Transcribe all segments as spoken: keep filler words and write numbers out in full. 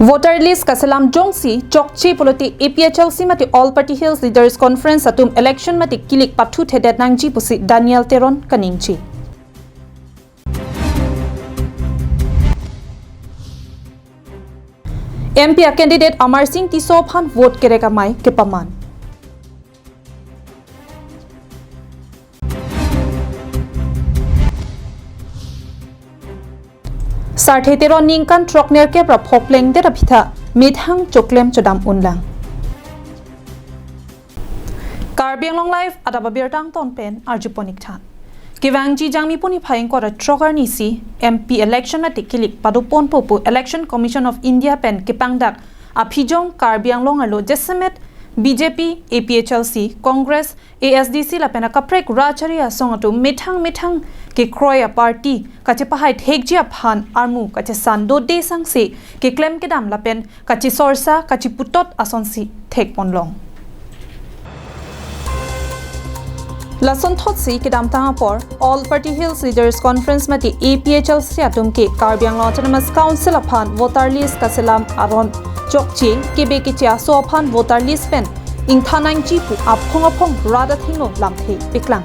Voter list kaselam jongsi chokche pulote A P H L C mate All Party Hills Leaders Conference atum election mate kilik pathuthedet nangji pusi Daniel Teron kaningje. M P a candidate Amarsing Tisso aphan vote kerek amei kepaman. Sarthe Teron ningkan throknerkep ra phoplengdet aphi ta methang choklem chodam unlang. Karbi Anglong Live adap abirta angton pen arjupon-ik than. Kevangji Jangmi puni phai ingkoi ra throk arni si M P election mate kilik padoponpo pu Election Commission of India pen kepangdak aphijong Karbi Anglong arlo jasemet B J P, A P H L C, Congress, A S D C lapen akaprek rachari asong atum methang methang kekroi a-party kachepahai thekji aphan armu kachesan dode sangse keklem kedam lapen kachesorsa kacheputot asonsi thekponlong. Lasonthotsi kedamtang apor All Party Hills Leaders Conference mate A P H L C atum ke Karbi Anglong Autonomous Council aphan voter list kaselam aron chokche kebe keche aso aphan voter list pen ingthan nangji pu aphong aphong rat athengno lamthe paklang.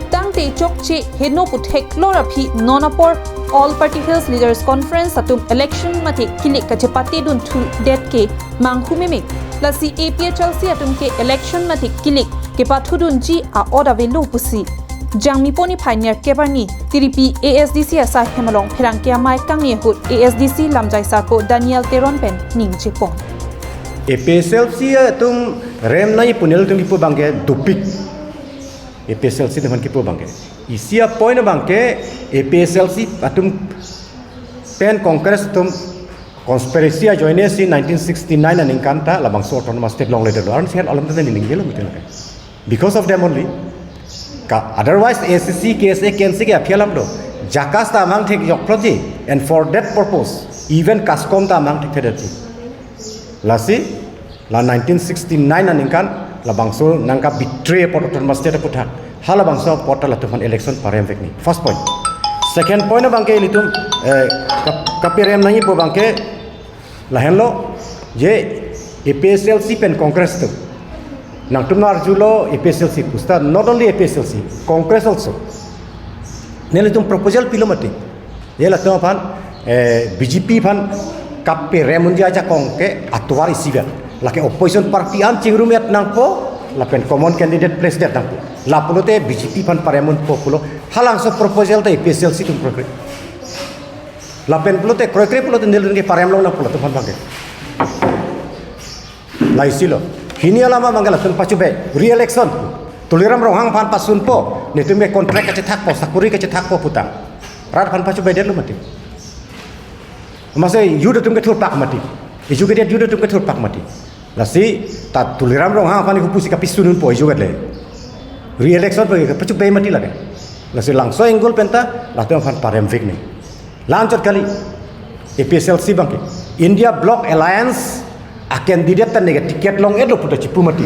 Tangte chokche heno pu theklor aphi non apor All Party Hills Leaders Conference atum election mate kilik kachepatedun thudet ke manghu meme. Lasi A P H L C atum ke election mate kilik kepathudunji a-ot avelo pusi Jangmi puni phai nerkep arni tiripi A S D C asai hem along pherangke amei kangni ahut A S D C lamjai sarpo Daniel Teron pen ningjepon. A P H L C atum rem nangji pu nelitum kipu abangke dopik. A P H L C teman kipu abangke. Isi a-point abangke A P H L C atum pen Congress atum conspiracy ajoine si nineteen sixty-nine aningkan ta labangso autonomous state longledetlo. Aron sihan alam ta ningjelo mungkin ke. Because of them only. Ka, otherwise A C C, K S A, K N C ke aphi alamlo. JACAS ta amang thekjoklo ji. And for that purpose, even CASCOM ta amang thekthedetji. Lasi, la nineteen sixty-nine aningkan, labangso nangka-betray apot autonomous state aputhak. Halabangso apot ta latum aphan election paremvek nangji. First point. Second point abangke ilitum, eh, kap-, kaperem nangji pu abangke, lahenlo, je A P H L C pen Congress atum. Nangtum arjulo A P H L C pusta, not only A P H L C, Congress also. Nelitum proposal pilo mati. Je latum aphan, eh, B J P aphan kaperem unji ajakong ke atovar isivet. Lake opposition party an chingrumet nangpo, lapen common candidate place det nangpo. La pulote B J P aphan parem unpo pulo. Halabangso proposal ta A P H L C atum kroikre. Lapen pulote kroikre pulote nelitum ke parem long nangpo latum aphan abangke. La isilo. Hini alam abangke latum pachobei. Re-election. Tuliram Ronghang aphan pasunpo. Nelitum ke contract kachethakpo, sakuri kachethakpo putang. Rat aphan pachobeidetlo mati. Amatsi youth atum ke thurpak mati. Educated youth atum ke thurpak mati. Lasi ta Tuliram Ronghang aphan hupusi kapisun unpo educated le. Re-election pen kepachobei mati lake. Lasi labangso angle pen ta latum aphan paremvek nangji. La-anchot kali, A P H L C abangke India Bloc Alliance a-candidate ta neke ticket long-etlo puta chipu mati.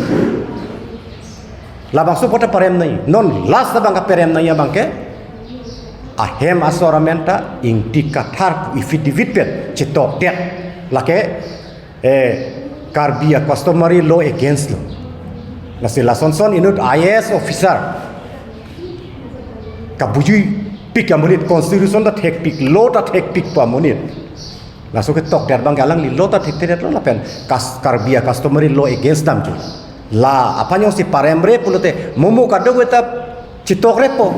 Labangso apot ta parem nangji. Non last abang kaperem nangji abangke ahem asor amen ta Ingti Kathar pu affidavit pen chetokdet. Lake, eh, Karbi a-customary law against lo. Lasi lasonson inut I A S officer kabujuipik amonit, constitution ta thekpik, law ta thekpik pu amonit. Laso ketokdet abangke alangli law ta thekthedetlo lapen kas-, Karbi a-customary law against damji. La aphan jongsi paremre pulote momo kadokave ta chetokrepo.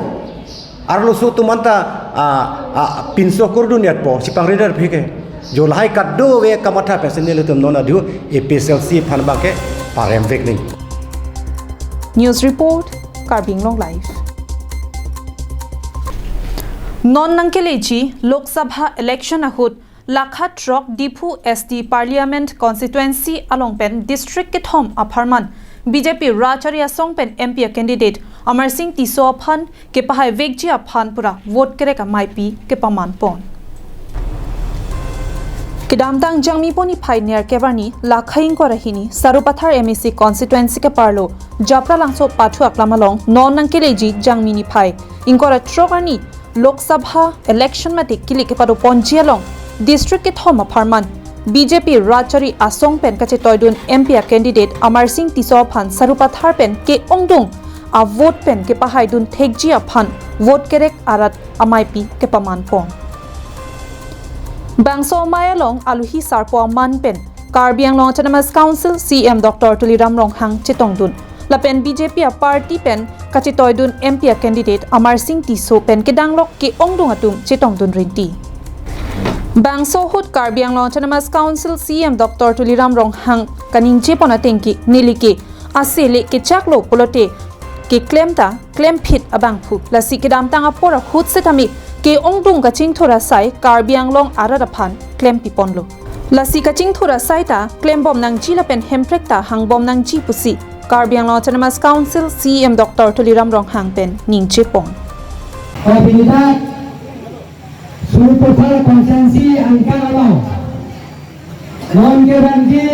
Arloso atum anta, ah, ah, pinso kurdun-etpo, chepangredet aphi ke. Jo lahai kadokave kamatha pensi nelitum non adu A P H L C aphan abangke paremvek nangji. News report, Karbi Anglong Live. Non nangkeleji Lok Sabha election ahut lakha throk Diphu S T Parliament Constituency along pen district kethom apharman B J P rachari asong pen M P a-candidate Amarsing Tisso aphan kepahaivekji aphan pura vote kerek ameipi kepamanpon. Kedamtang Jangmi puni phai nerkep arni lakha ingkoi ra hini Sarupathar M A C constituency keparlo Japralangso pathu aklam along non nangkeleji Jangmi niphai ingkoi ra throk arni Lok Sabha election mate kilik kepadoponji along district kethom apharman B J P Rajchari Asong pen kachetoidun M P a candidate Amarsing Tisso aphan Sarupathar pen ke-ongdung a vote pen kepahaidun thekji aphan vote kerek arat ameipi kepamanpon. Bangso amei along aluhi sarpo aman pen Karbi Anglong Autonomous Council C E M Doctor Tuliram Ronghang chetongdun. Lapen B J P a party pen kachetoidun M P a candidate Amarsing Tisso pen kedanglok ke-ongdung atum chetongdun rinti. Bangso ahut Karbi Anglong Autonomous Council C E M Doctor Tuliram Ronghang kaningjepon ateng ke neli ke ase le kechaklo pulote keklem ta klemphit abangphu. Lasi kedamtang apor ahut setame ke-ongdung kachingthur asai Karbi Anglong arat aphan klempiponlo. Lasi kachingthur asai ta klembom nangji lapen Hemprek ta hangbom nangji pusi Karbi Anglong Autonomous Council C E M Doctor Tuliram Ronghang pen ningjepon. Komunidad Sarupathar constituency angkang along non ke bangji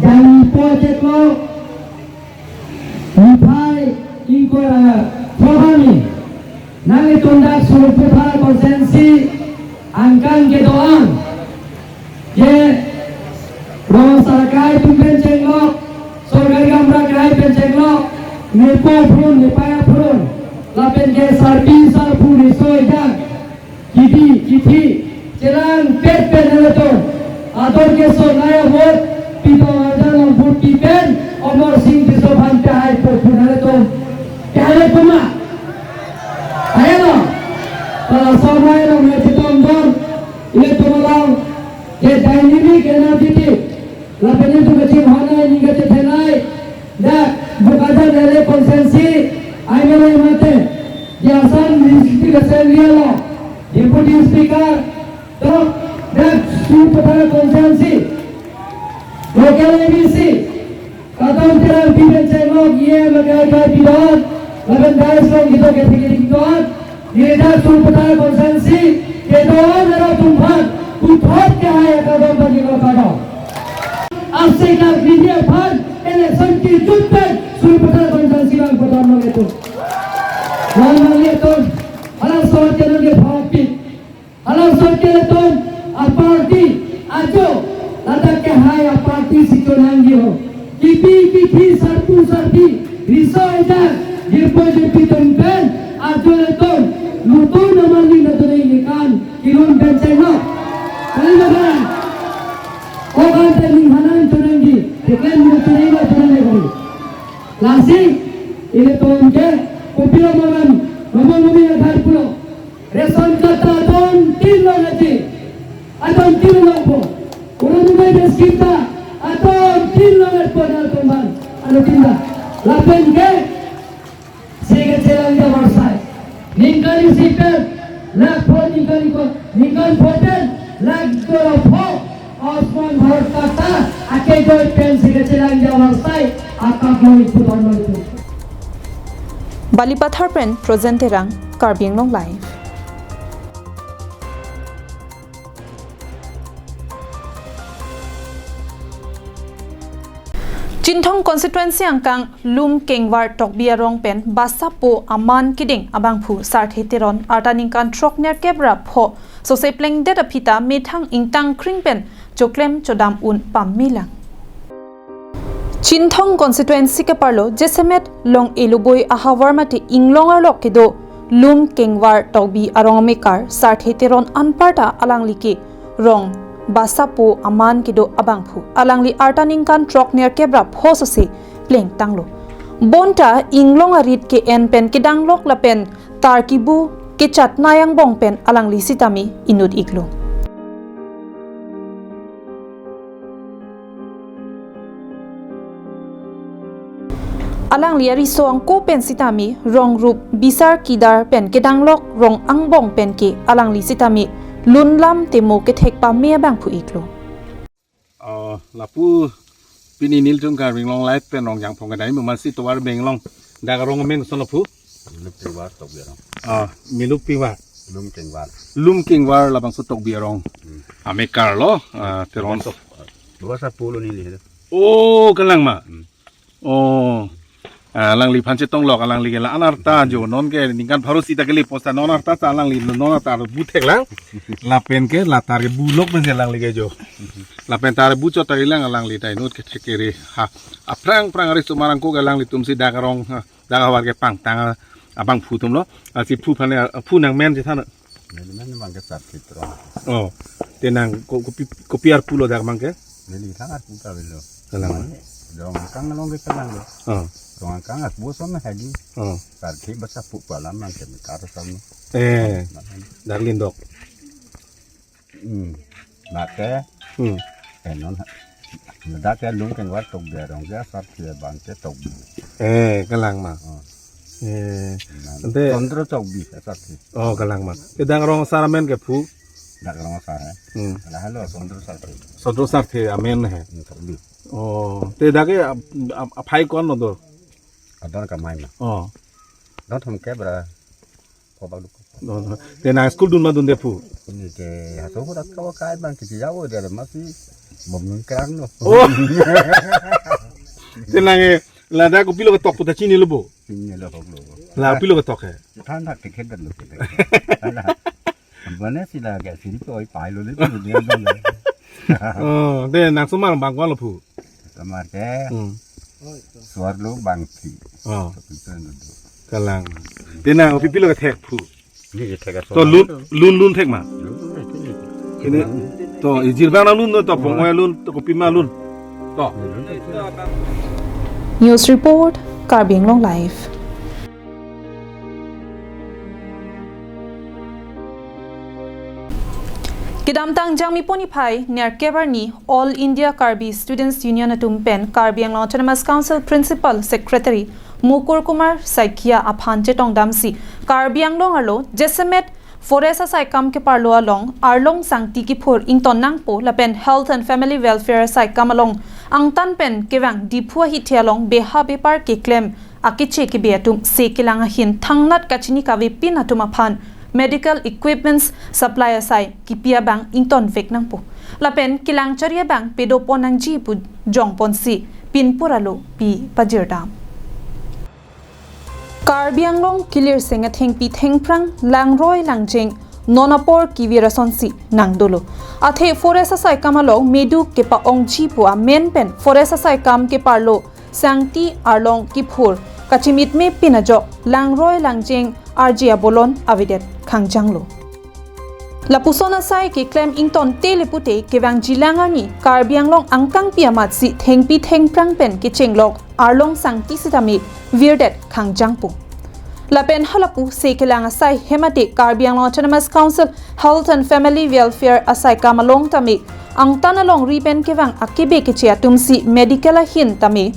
jangpo cheklo niphai ingkoi, ah, probami nanglitum dak Sarupathar constituency angkang kedo-an je rong sarakai atum pen chenglok, sorkari gaonbura atum pen chenglok, nepo aphrun, nepei aphrun, lapen ke sarpi sarpo riso ejang kidi kithi chelangpet pen nanglitum ador keso naya vote pitong arjan along vote pi pen Amarsing Tisso aphan pehaipo pu nanglitum pehaipo ma? Helo. Hala asomai along me chetongdun, ilitum along je dynamic, energetic, lapen ilitum kachinghon ai, ning kachethenei, dak Bokajan L A constituency M L A mate, je Assam Legislative Assembly along Deputy Speaker, tok dak Sarupathar constituency local M A C, Kadam Terang pi pen chenglok, E M akai kai pi do-an, lapen dais along kedo kethe kethe kedo-an, neli dak Sarupathar constituency kedo-an arat atum aphan puthot kehai akadom bagi lo kadom. Ase Karbi aphan election kejut pen Sarupathar constituency abang padan nanglitum. Bang nanglitum, hala asor ke nangkepahapik. Hala asor ke ilitum a-party ajo, ladak kehai a-party si chonangji ho. Kipi kithi, sarpo sarpi, riso ejang, jirpo jirpi atum pen ajo ilitum nutun amarli nutun ingkan kelun pen chenglok. Kali makan. Okan pen ning hanan chonangji, keklem ni chonangji, chonangji kali. Lasi ilitum ke kopi amaran mamang mami athar pulo. Ration card ta adon tin long aji. Adon tin longpo. Orunodoi scheme ta adon tin longpo nangtum aphan. Adon tin ta. Lapen ke si kachelangji avarsai. Ningkan isi pen lakh pho, ningkan ingkoi, ningkan pho pen lakh dua pho. Ayushman Bharat Karta akejoi pen si kachelangji avarsai akak long ipu ton long ipu. Balipathar pen Projen Terang, Karbi Anglong Live. Chinthong constituency angkang Lumkengvar Tokbi arong pen Basapo aman kedeng abangphu Sarthe Teron arta ningkan throk nerkep ra pho sose plengdet aphi ta methang ingtang kring pen choklem chodam un pame lang. Chinthong constituency keparlo jasemet Long-e Loboi ahavar mate inglong arlo kedo Lumkengvar Tokbi arong amekar Sarthe Teron anparta alangli ke rong Basapo aman kedo abangphu. Alangli arta ningkan throk nerkep ra pho sose plengtanglo. Bonta inglong arit ke-en pen kedanglok lapen tar kibu kechatnei angbong pen alangli sitame inut iklo. Alangli ariso angko pen sitame rong rup bisar kidar pen kedanglok rong angbong pen ke alangli sitame lunlam temo kethek pame abangphu iklo. Oh, lapu pini nelitum Karbi Anglong Live pen Rongjang Phongkadai, masi tovar Benglong. Dak arong amen koson lapu? Lumkengvar Tokbi arong. Ah, Lumkengvar. Lumkengvar. Lumkengvar labangso Tokbi arong. Hmm. Amekar lo, ah, Teron. Basapo, Basapo lo neli. Oh, kalang ma. Hmm. Oh. Ah, alangliphan chetonglok, alangli ke la-an arta jo, non ke ningkan pharo sita kele posta, non arta ta alangli, non arta aro bu thek lang. Lapen ke latar ke bulok pensi alangli ke jo. Lapen tar bu chot ta kelang alangli ta inut kethek kere ha. Aphrang phrang ari sumarang ko ke alanglitum si dak arong ha. Dak havar ke pangtang abangphu atumlo. Asi phu aphan, phu nangmen chethan. Neli men abang ke Sarthe Terang. Oh. Te nang ko-, kopi, kopi arpu lo dak abang ke? Neli thang arpu ta avelo. Kalang. Rongkang along ke kalang lo. Oh. Rongkang arpu son na hagi. Oh. Sarthe basa pu pala abang ke mekar son. Eh. Dak Lindok. Hmm. Mate. Hmm. Eh, non ha. Dak ke lung kengwar Tokbi arong ke Sarthe abang ke Tokbi. Eh, kalang ma. Oh. Eh. Ante Chandra Tokbi Sarthe. Oh, kalang ma. Te dak rong asar amen ke phu? Dak rong asar, eh. Hmm. Lahelo Chandra Sarthe. Chandra Sarthe amen he. Hmm, Tokbi. Oh, te dak ke ap-, ap-, aphai ko-an lo do? Adon kamai ma. Oh. Don thom ke bra. Ko bang duk. Don. Te nang school dun ma dunde phu? Neli ke haso ko dak ko kai abang kiti jawo dia masi bom nung kerang no. Oh. Te nang, eh, ladak kopilo ketok pu ta chinilo bo? Chinilo hok lo. La kopilo ketok he? Than dak tiket dan lo kita. Ala. Bane sila ke siri ko oi pai lo le tu dia lo. Oh, te nang sumar bang ko-an lo phu? Sumar ke. Hmm. Suar lo bangthi. Oh. Kalang. Te nang kopipilo kethek phu? Neli kethek aso. To lun, lun, lun thek ma? Lun, lun, lun. Ini to ijir bang na lun to pong oya lun to kopi ma lun. To. News report, Karbi Anglong Live. Kedamtang Jangmi pon niphai nerkep arni All India Karbi Students Union atum pen Karbi Anglong Autonomous Council Principal Secretary Mukul Kumar Saikia aphan chetongdamsi Karbi Anglong arlo jasemet forest asaikam keparlo along arlong sangti kiphur ington nangpo lapen Health and Family Welfare asaikam along angtan pen kevang Diphu ahithe along beha bepar keklem akeche kebe atum se kelang ahin thangnat kachini kavepin atum aphan medical equipments supply asai kipi abang ingtonvek nangpo. Lapen kelang chari abang pedopon nangji pu jongponsi pinpur alo pi pajirdam. Karbi Anglong kilir seng athengpi thengphrang langroi langjeng non apor kevir asonsi nangdolo. Athe forest asaikam along medu kepa-ongji pu amen pen forest asaikam keparlo sangti arlong kiphur kachimitme pin ajok langroi langjeng arje abolon avedet khangjanglo. Lapuson asai keklem ingtonte le pute kevangjilang arni Karbi Anglong angkangpi amatsi thengpi thengphrang pen kechenglok arlong sangti sitame virdet khangjangpo. Lapen halapu se kelang asai hemate Karbi Anglong Autonomous Council Health and Family Welfare asaikam along tame angtan alongri pen kevang akebe keche atumsi medical ahin tame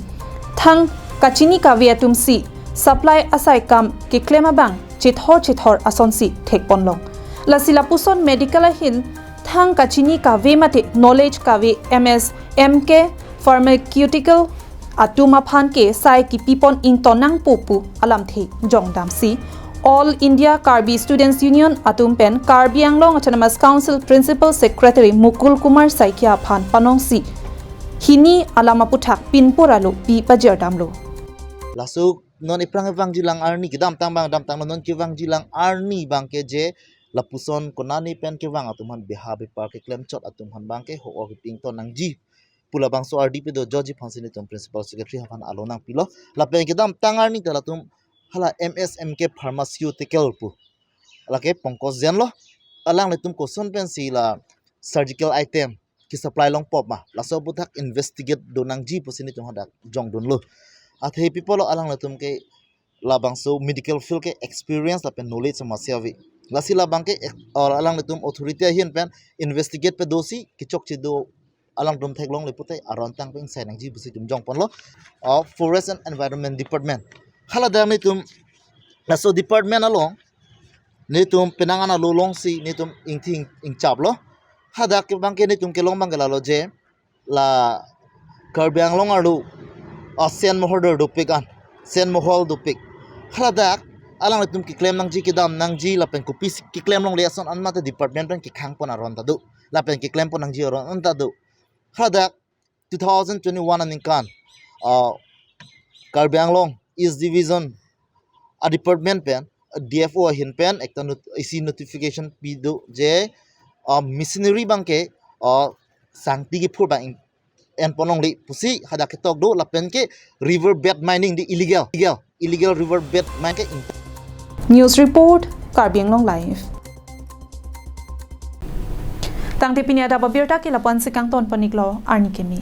thang kachini kave atumsi supply asaikam keklem abang chethor chethor asonsi thekponlong. Lasi lapuson medical ahin thang kachini kave mate knowledge kave M S, M K, pharmaceutical atum aphan ke sai kipipon ington nangpo pu alamthe jongdamsi All India Karbi Students Union atum pen Karbi Anglong Autonomous Council Principal Secretary Mukul Kumar Saikia aphan panongsi hini alam aputhak pinpur alo pi pajirdamlo. Laso non ephrang kevangjilang arni kedamtang abang damtang non kevangjilang arni abang ke je lapuson konane pen kevang atum aphan beha bepar keklem chot atum aphan abang ke ho-o kipi ington nangji pu labangso ardi pedo joji aphansi netum Principal Secretary aphan alo nangpilo. Lapen kedamtang arni ta latum hala M S M K Pharmaceutical pu lake Pankaj Jain lo. Alanglitum koson pensi la surgical item kesupply longpo ma, laso aputhak investigate do nangji pusi netum hadak jongdunlo. Athe pi apotlo alanglitum ke labangso medical field ke experience lapen knowledge masi ave. Lasi labang ke ek-, or alanglitum authority ahin pen investigate pedosi kechokche do alangtum theklongle pute aron tang pen sai nangji pusi netum jongponlo. Uh, Forest and Environment Department. Hala dak netum laso department along netum penang an alo longsi netum ingthing ingchaplo. Hadak abang ke netum kelong abang ke lalo je la Karbi Anglong arlo asen mohor dopik an, sen mohor dopik. Hala dak alanglitum keklem nangji kedam nangji lapen kopisi keklem longle ason an mate department pen kekhangpon aron ta do. Lapen keklempon nangji aron an ta do. Hala dak two thousand twenty-one aningkan, uh, Karbi Anglong East Division a department pen, D F O ahin pen ekta not-, isi notification pido je, uh, machinery abangke, uh, sangti kephur abang en pon longle pusi hadak ketok do, lapen ke river bed mining di illegal, illegal, illegal river bed mining ke in- News report, Karbi Anglong Live. Tangte pini adap abirta ke lapu-an si kangton pon-iklo, arni kimi.